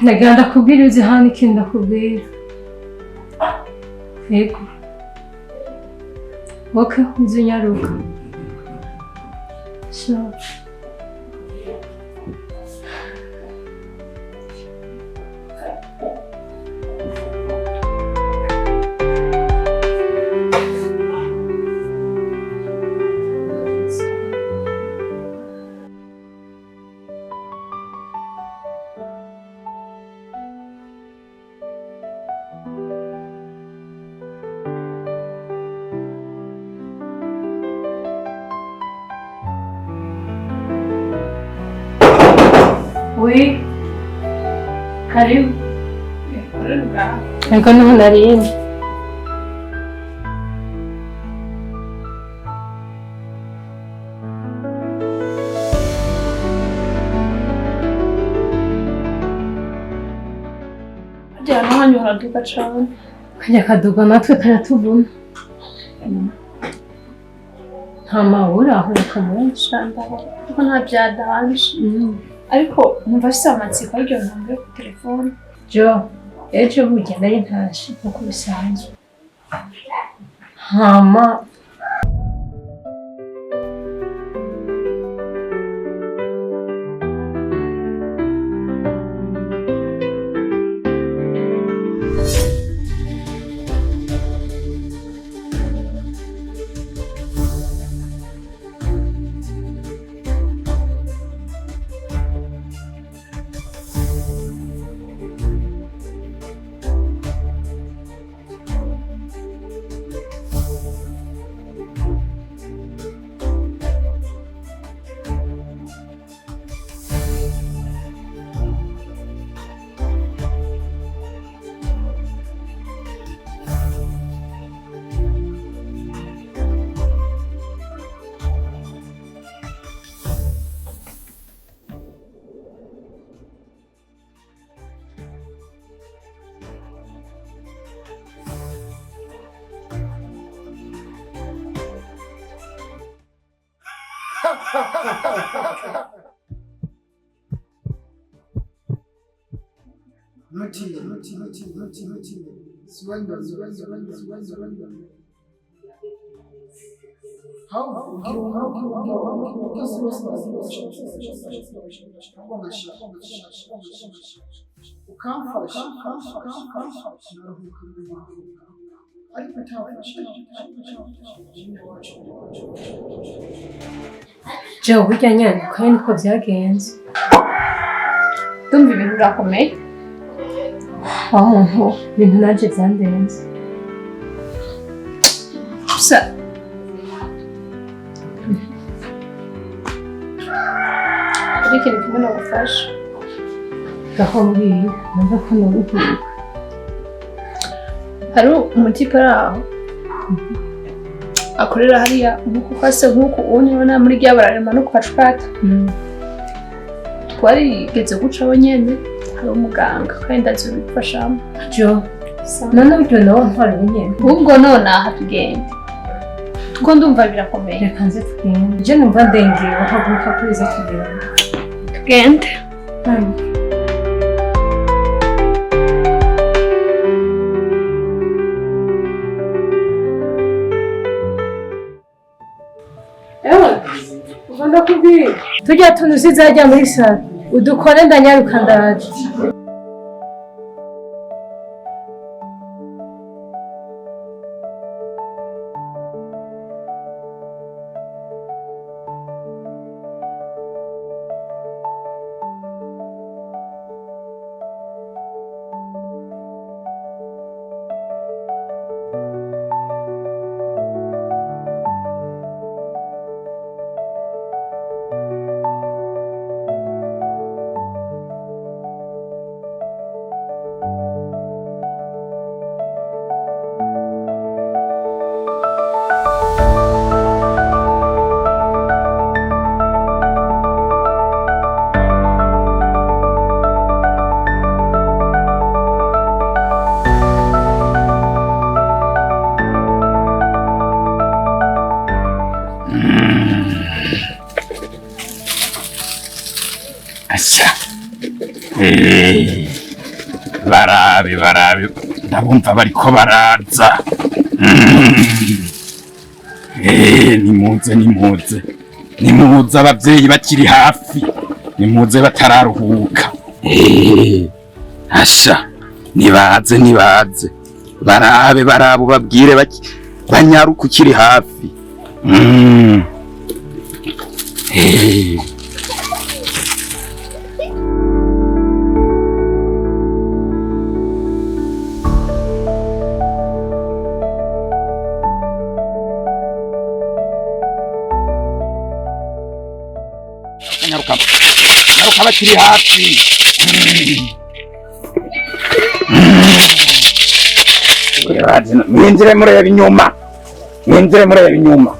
Nagira ndakubwira uzi hano ikintu ndakubwira. Yego. Okay, uzi nyaruka. Sure. Oui. Karibu. Ariko niho narindi. Harya hano hanyu haraduga cane. Kajya kaduga natwe karatuvuna. Nta mabura aho kamunsi. Shandaho. Kuko nta vyadanje. Ariko numva afise amatsiko y'iryo ntambo yo ku telefone. Jo, ejo burya nari ntashe nkuko bisanzwe. Hama Ntutinye, ntutinye, ntutinye, ntutinye. Siwanywa. How ukamfasha naruhuka mu mahoro ariko utafashe. Jo, burya nyine kandi niko byagenze. Ndumva ibintu birakomeye. Wa muntu ibintu nanje byandenze. Gusa hari ikintu kimwe nagufasha. Gaho mbwira, numva ko naruhuka. Hari umutipe ari aho akorera hariya nkuko kwase nkuko ubu ubona muri rya barara rimanuka ukacukata. Twarigeze gucaho nyene hari umuganga kandi ndazi ubifashamo. Jo, none buryo nawe ntwara nyene. Ahubwo nonaha tugende kuko ndumva birakomeye. Reka nze tugende. Je numva ndengeye haguruka kuri za tugende. Tugende. Ewe, uva ndakubwira. Tujya tuntu sizajya muri salo. Udukore ndanyaruka ndaje. Asa. Eh. Barabe barabe, ndabumva bariko baraza. Nimuze nimuze nimuze, abavyeyi bakiri hafi, nimuze batararuhuka. Asha, nibaze nibaze, barabe barabe, ubabwire banyaruka ukiri hafi. Nyaruka nyaruka bakiri hafi. Mwinjire mureba inyuma, mwinjire mureba inyuma.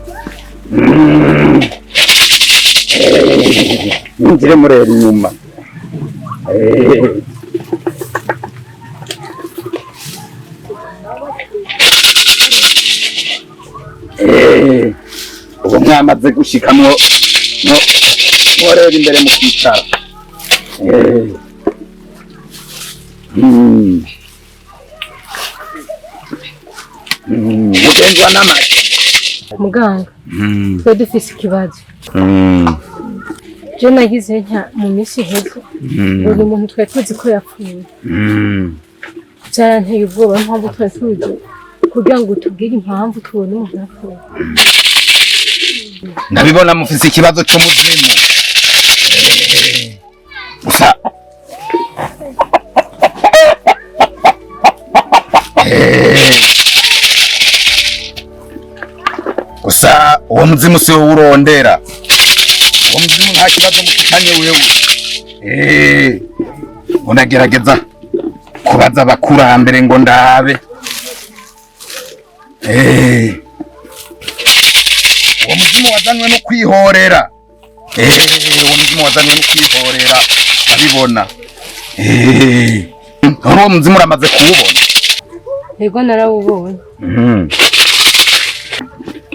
Mwinjire mureba inyuma. Ubu mwamaze gushikamwo, mworeba imbere mukicara. Mugenzi wa namake. Muganga, twe dufise ikibazo. Je nagize nka mu minsi iheze, buri muntu twari tuzi ko yapfuye. Byaranteye ubwoba, mpamvu twari tuzi kugira ngo tubwire impamvu tubona umuntu yapfuye. Ndabibona mufise ikibazo cy'umuzimu. Gusa gusa uwo muzimu si wowe urondera. Uwo muzimu nta kibazo mufitanye wewe. Unagerageza kubaza abakurambere ngo ndabe. Uwo muzimu wazanywe no kwihorera. Uwo muzimu wazanywe no kwihorera, abibona. Uwo muzimu uramaze kuwubona? Yego, narawubonye.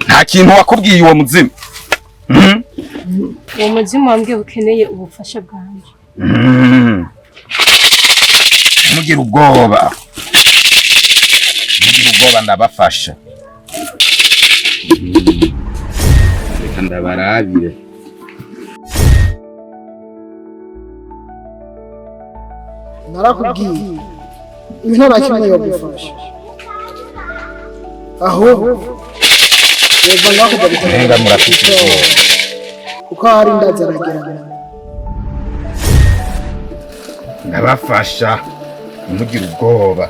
Nta kintu wakubwiye uwo muzimu? Uwo muzimu wambwiye ukeneye ubufasha bwanjye. Mugira ubwoba, mugira ubwoba, ndabafasha. Reka ndabarabire. Narakubwiye, ibi nta na kimwe yagufasha, ahubwo yego ngaho Nenga murafite ubwoba. Kuko hari ndaza aragerageza. Ndabafasha, ntimugire ubwoba.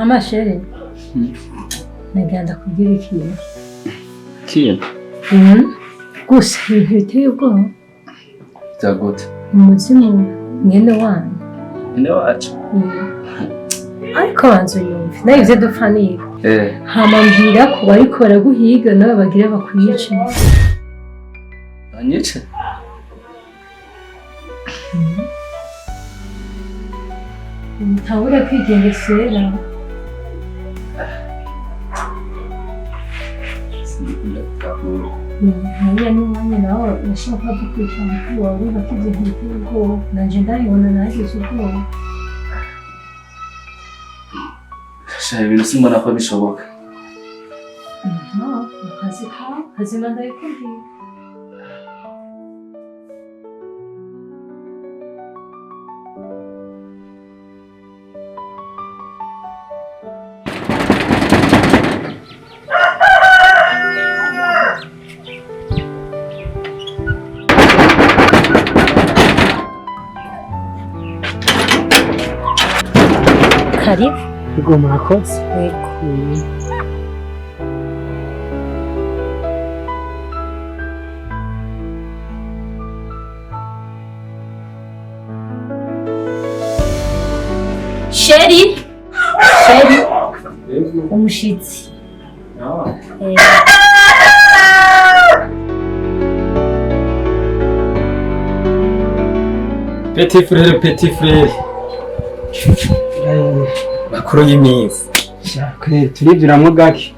Amashere, nagira ndakubwira ikintu. Kintu? Gusa ibintu biteye ubwoba. Byagute? Umuzimu mwene wanyu. Mwene wacu? Ariko banza unyumve nawe, ivyo dupfa niba hama mbwira ko bariko baraguhiga, nawe bagira bakwice. Banyice? Ntabura kwigengesera. Sindikunda gutahura. Hariya n'umwanya nawe urashobora kuba dukurikira mukuru wawe urumva ko ibyo bintu biteye ubwoba. Nanje ndabibona nagize ubwoba. Sha ibintu simbona ko bishoboka. Akazi kawe kazima ndabikubwiye. Karibu. Yego murakoze. Yego. Sheri. Sheri. Umushitsi. Petit frère, petit frère. Bakuru y'iminsi. Kwe turibyiramwo gake.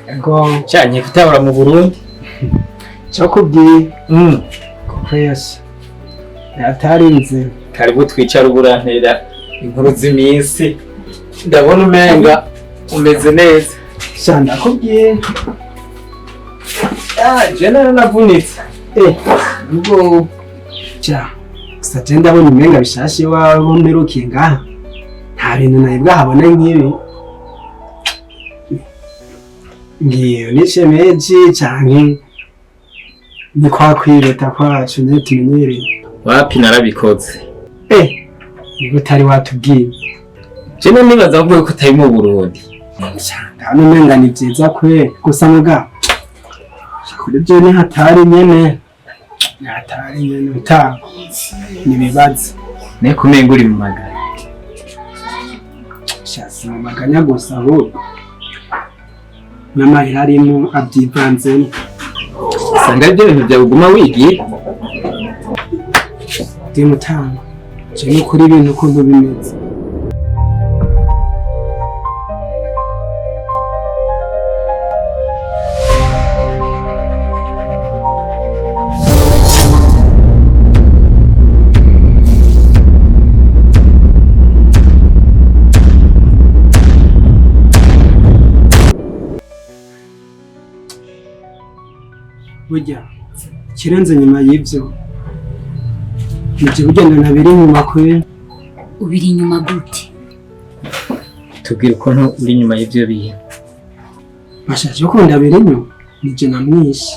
Ego Canye kutabura mu Burundi. cyo kubwiye. Kuko yose yatarinze. Karibu twicara uburantera inkuru z'iminsi. Ndabona umenga umeze neza. Sha ndakubwiye. Ah, je naravunitse. Ubwo ja gusa je ndabona umenga bishashe iwawe mperukiye ngaha. Nta bintu nari bwahabona nk'ibi. Ngiyo ni shemeji canke ni kwa kwirota kwacu nyene tumenyereye. Wapi narabikoze. Niba utari watubwiye. Je nibaza ko utari mu Burundi. Ndabona umenga ni vyiza kwe gusa muga kuri byo ni hatari nyene. Ni hatari nyene utanga. Ni ibibazo. Ne kumenga uri mu magara. Sha si mu maganya gusa ahubwo. N'amahera arimo abyivanzemo. Usanga aribyo bintu byawe uguma wigira. Ndi mutanga. Je nukuri ibintu ukuntu bimeze. Burya ikirenze nyuma y'ibyo nibyo bugenda biri inyuma kwe. Ubiri inyuma gute? Tubwire ukuntu uri inyuma y'ibyo bintu. Bashaje ko ndabiri inyuma nije namwishe.